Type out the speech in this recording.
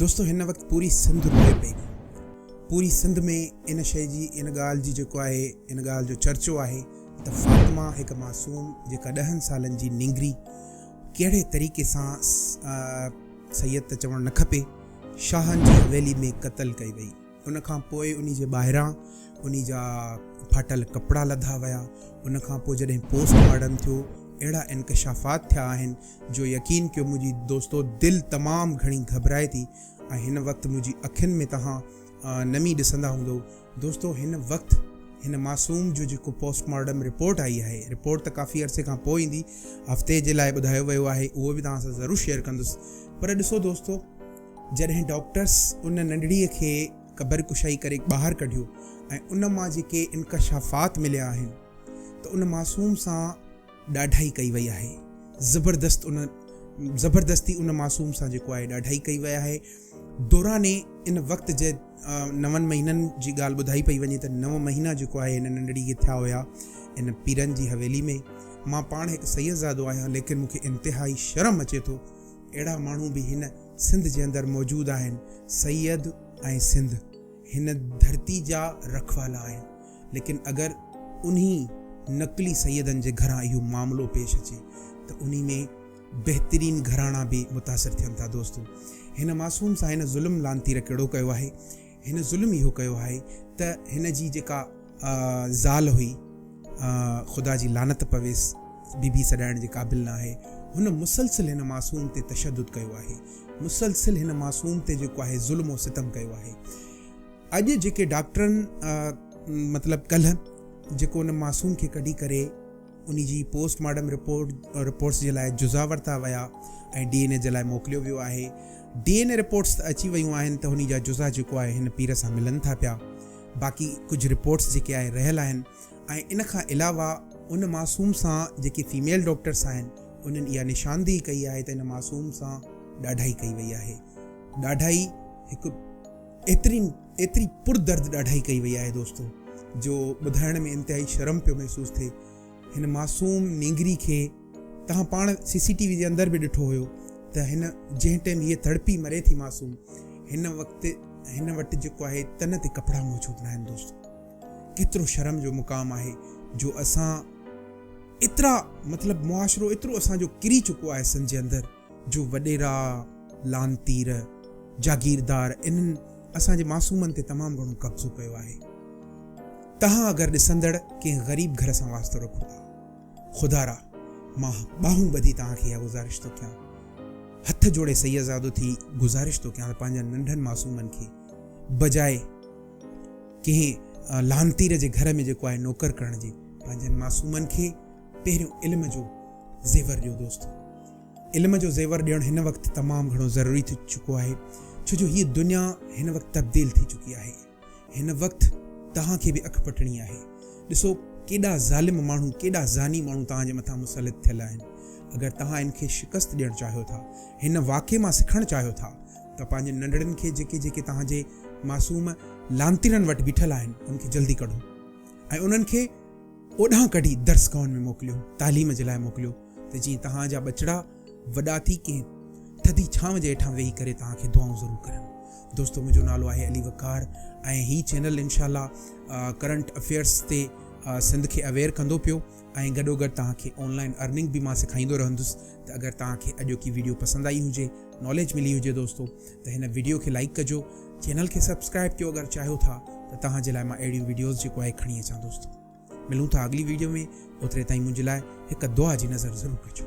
دوستو هن وقت پوري سنڌ روئي پئي. پوري سنڌ ۾ ان شيء جي ان ڳالهه جي جيڪو آهي ان ڳالهه جو چرچو آهي ته فاطمه هڪ معصوم جيڪا ڏهن سالن جي نينگري ڪهڙي طريقي سان سيد ته چوڻ نه کپي شاهن جي حويلي ۾ قتل ڪئي وئي. ان کان پوء انهي جي ٻاهران انهي جا ڦاٽل ڪپڙا لڌا ويا. ان کان پوء جڏهن پوسٽ مارٽم ٿيو اهڙا انڪشافات ٿيا آهن جو يقين ڪيو منهنجي دوستو دل تمام گهڻي گهٻرائي ٿي ۽ هن وقت منهنجي اکين ۾ توهان نمي ڏسندا هوندو دوستو هن وقت هن معصوم جو جيڪو پوسٽ مارٽم رپورٽ آئي آهي رپورٽ ته ڪافي عرصي کان پوء ايندي هفتي جي لاء ٻڌايو ويو آهي اهو به توهان سان ضرور شيئر ڪندس پر ڏسو دوستو جڏهن ڊاڪٽرس ان ننڍڙيء کي قبر ڪشائي ڪري ٻاهر ڪڍيو ۽ ان مان جيڪي انڪشافات مليا آهن ته ان معصوم سان ڏاڍائي ڪئي وئي آهي زبردست ان زبردستي ان معصوم سان جيڪو آهي ڏاڍائي ڪئي وئي آهي دوران ان وقت جي نون مهينن جي ڳالهه ٻڌائي پئي وڃي ته نو مهينا جيڪو آهي هن ننڍڙي کي ٿيا هيا ان پيرن جي حويلي ۾ مان پاڻ هڪ سيد زادو آهيان ليڪن مون کي انتهائي شرم اچي ٿو اهڙا ماڻهو به هن سنڌ جي اندر موجود آهن. سيد ۽ سنڌ هن ڌرتي جا رکوالا آهن. ليڪن اگر انهي نقلي سيدن جي گهران اهو معاملو پيش اچي ته انهي ۾ بهترين گهراڻا به متاثر ٿين ٿا. دوستو هن معصوم سان هن ظلم لعنتي رڪيڙو ڪيو آهي. هن ظلم اهو ڪيو آهي ته هن جي جيڪا زال هئي خدا جي لعنت پويس بي بي سڏائڻ جي قابل نه آهي هن مسلسل هن معصوم تي تشدد ڪيو آهي مسلسل هن معصوم تي جيڪو آهي ظلم و ستم ڪيو آهي اڄ جيڪي ڊاڪٽرن مطلب ڪلهه جيڪو ان معصوم کي ڪڍي ڪري انهي جي پوسٽ مارٽم رپورٽ رپورٽس جي لاء جزا ورتا ويا ۽ ڊي اين اي جي لاء موڪليو ويو آهي. ڊي اين اي رپورٽس ته اچي ويون آهن ته انهي جا جزا جيڪو آهي هن پير سان ملن ٿا پيا باقي ڪجهه رپورٽس جيڪي آهي رهيل آهن ۽ ان کان علاوه ان معصوم سان جيڪي فيميل ڊاڪٽرس آهن انهن اها نشاندهي ڪئي آهي ته ان معصوم سان ڏاڍائي ڪئي وئي آهي ڏاڍائي هڪ ايتري ايتري پر درد ڏاڍائي ڪئي وئي آهي دوستو جو ٻڌائڻ ۾ انتهائي شرم پيو محسوس ٿئي هن معصوم نينگري کي توهان پاڻ سي سي ٽي وي جي اندر به ڏٺو هيو ته هن جنهن ٽائيم هيء تڙپي مري ٿي معصوم هن وقت هن وٽ جيڪو آهي تن تي ڪپڙا موجود ناهن دوستو ڪيترو شرم جو مقام آهي جو اسان ايترا مطلب معاشرو ايترو اسان جو ڪري چڪو آهي سنڌ جي اندر جو وڏيرا، لانتير، جاگيردار انهن اسان جي معصومن تي تمام گهڻو قبضو ڪيو آهي. توهان اگر ڏسندڙ ڪنهن غريب گهر سان واسطو رکو ٿا، خدارا مان ٻانهون ٻڌي توهان کي اها گذارش ٿو ڪيان، هٿ جوڙي سيدزادو ٿي گذارش ٿو ڪيان ته پنهنجن ننڍن معصومن کي بجاء ڪنهن لانتير جي گهر ۾ جيڪو آهي نوڪر ڪرڻ جي پنهنجن معصومن کي پهريون علم جو زيور ڏيو دوستو. علم جو زيور ڏيڻ هن وقت تمام گهڻو ضروري ٿي چڪو آهي ڇو جو هيء دنيا هن وقت تبديل ٿي چڪي آهي. هن وقت توهان کي به اک پٽڻي آهي. ڏسو ڪيڏا ظالم ماڻهو ڪيڏا زاني ماڻهو توهان جي مٿان مسلط ٿيل آهن. اگر توهان ان کي شڪست ڏيڻ چاهيو ٿا، هن واقعي مان سکڻ چاهيو ٿا ته پنهنجي ننڍڙن کي جيڪي جيڪي توهان جي معصوم لانتيرن وٽ بيٺل آهن ان کي جلدي ڪڍو ۽ انهن کي اوڏانهن ڪڍي درسگاهن ۾ موڪليو، تعليم جي لاء موڪليو ته جيئن توهان جا ٻچڙا وڏا ٿي ڪنهن ٿڌي ڇانو جي هيٺان ويهي ڪري توهان کي دعائون ضرور ڪرن. دوستو منهنجو نالو آهي علي وقار ۽ هي چينل انشاء الله ڪرنٽ افيئرس تي سنڌ کي اويئر ڪندو پيو ۽ گڏو گڏ توهان کي آن لائن ارننگ به مان سکائيندو رهندس ته اگر توهان کي اڄوڪي ويڊيو پسند آئي هجي ناليج ملي هجي دوستو ته هن ويڊيو کي لائيڪ ڪجو چينل کي سبسڪرائب ڪيو اگر چاهيو ٿا ته توهان جي لاء مان اهڙيون ويڊيوز جيڪو آهي کڻي اچان دوستو ملون ٿا اڳلي ويڊيو ۾ اوتري تائين منهنجي لاء هڪ دعا جي نظر ضرور ڪجو.